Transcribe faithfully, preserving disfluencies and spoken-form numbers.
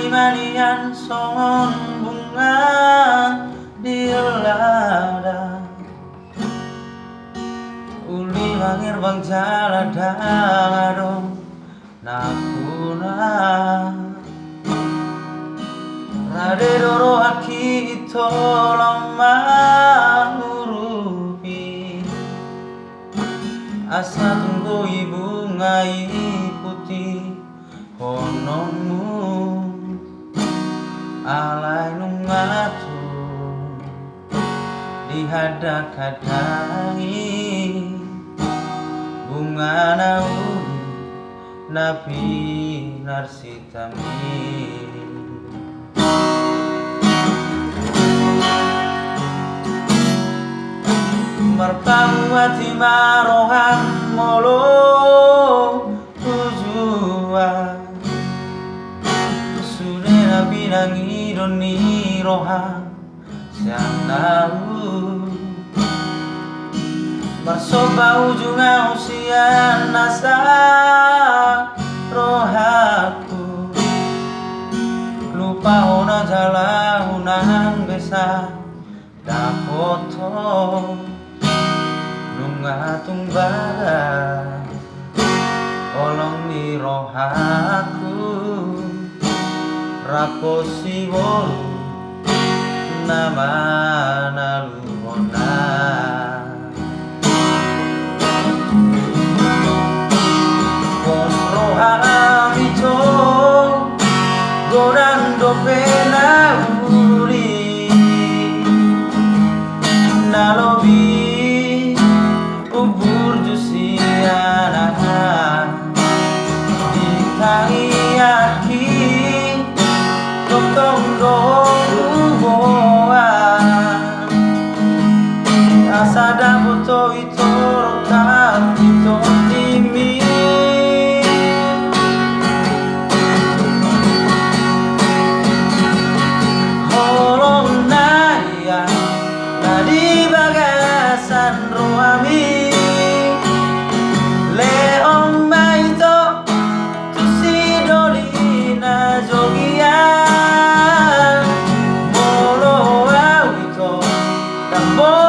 Bunga nian songon bunga di ladang, uli mangerbang jala ndang adong nampuna. Rade do rohangki ito laho mangurupi, asa tung boi bunga i putihononmu. Alai nunga tung dihadang-hadangi bunga na uli na pinarsinta. Marpamuati ma roham molo tujuan sude na pinangido ni roham sian ahu. Marsomba ujung ahu sian nasa rohangku, lupahon aja laho nang besa dapothon. Nunga tung bagas holong ni rohangku, rap siboru na manaluhon na. Pos roham ito, godang dope na uli, na lobi umburju sian aha. Di tangiangki tongtong do huboan, asa dapot ho ito rap tondimi. Holong na ia na di bagasan rohami, lehon ma ito tu sidoli na jogia. Molo ahu ito, dang boi